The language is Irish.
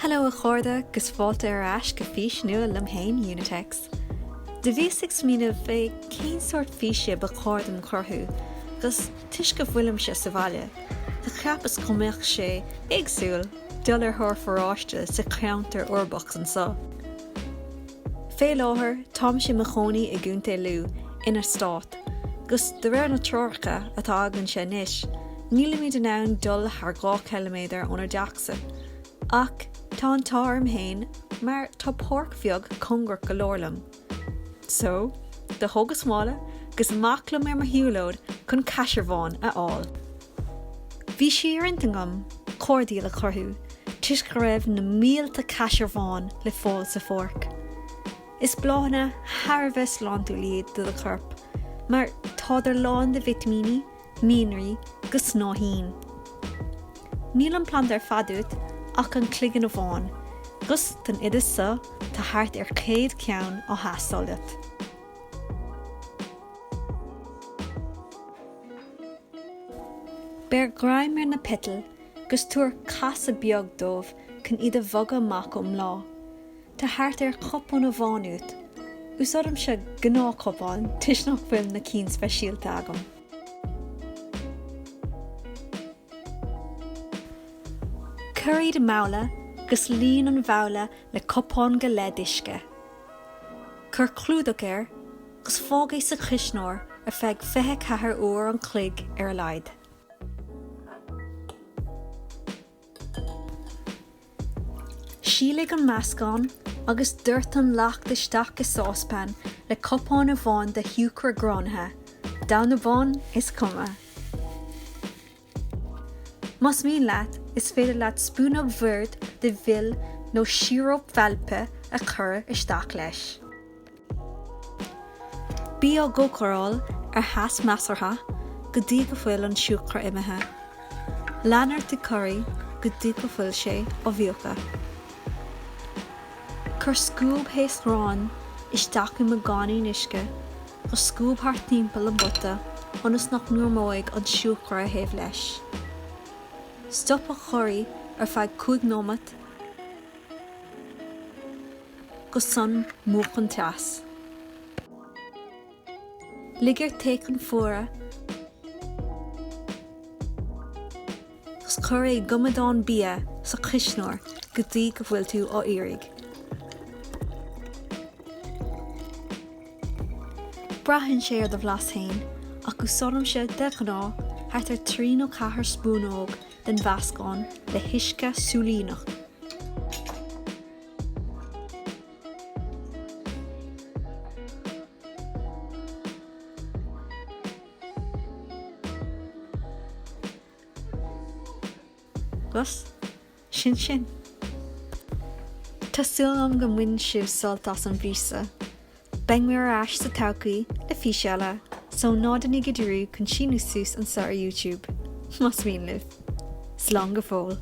Hello a chairde 'gus fáilte ar ais go fís nua liom fhéin Unitex. Do bhíos ag smaoineamh fé cén sórt físe ba chóir dom cruthú 'gus toisc go bhfuilimse sa bhaile do cheapas go mbeadh sé éagsúil dul ar thóir foráiste sa cheantar uirbeach anso. Fé láthair táimse i mo chónaí i gContae Lú in eastát 'gus de réir na treoracha atá againnse anois nílimid in ann dul thar 2 chiliméadar ónár dteachsa. Ach tá an t-ádh orm fhéin mar tá páirc bheag cóngarach go leor liom. So, do thógas mála 'gus amach liom ar mo shiúlóid chun caisearbháin a fháil. Bhí sé ar intinn agam cordaíl a chruthú toisc go raibh na mílte caisearbhán le fáil sa pháirc. Is bláthanna thar a bheith sláintiúil iad do do chorp mar tádar lán de vitimíní, mianraí 'gus snáithín. Níl an planda ar fad uait ach an cloigeann amháin, 'gus don oideas so tá thart ar 100 ceann á theastáil uait. Beir greim ar na peitil 'gus tabhair casadh beag dóibh chun iad a bhogadh amach ón mbláth. Tá thart ar chupán amháin uait. Úsáidimse gnáthchupán toisc nach bhfuil na cinn speisialta agam. Cuir iad i mbabhla 'gus líon an babhla le cupán go leith d'uisce. Cuir clúdach air 'gus fág é sa chuisneoir ar feadh 24 uair an chloig ar a laghad. Silaigh an meascán agus doirt an leacht isteach i sáspan le cupán amháin de shiúcra gránaithe, donn nó bán, is cuma. Más mian leat, is féidir leat spúnóg bhoird de mhil nó síoróip mhaple a chur isteach leis. Bí á gcócaráil ar theas measartha go dtí go bhfuil an siúcra imithe. Lean ort ag corraí go dtí go bhfuil sé á mhúchadh. Cuir scuab thaos ghráin isteach i mbeagáinín uisce 'gus scuab thart timpeall an bpota ionas nach ngreamóidh an siúcra a thaobh leis. Stop á chorraí ar feadh 5 nóimeat. 'Gus ansan múch an teas. Lig ar tae chun fuaire 'gus cuir é i gcoimeádán bia sa chuisneoir go dtí go bhfuil tú á iarraidh. Braitheann sé ar do bhlas féin, ach úsáidimse de ghnáth thart ar 3 nó 4 spúnóg den mheascán le huisce súilíneach. 'Gus sin sin. Tá súil agam go mbain sibh sult as an bhfís seo. Beidh mé ar ais sa todhchaí le fís eile, so ná déanaigí dearúd chun síniú suas anseo ar YouTube, más mian libh. Slán go fóill.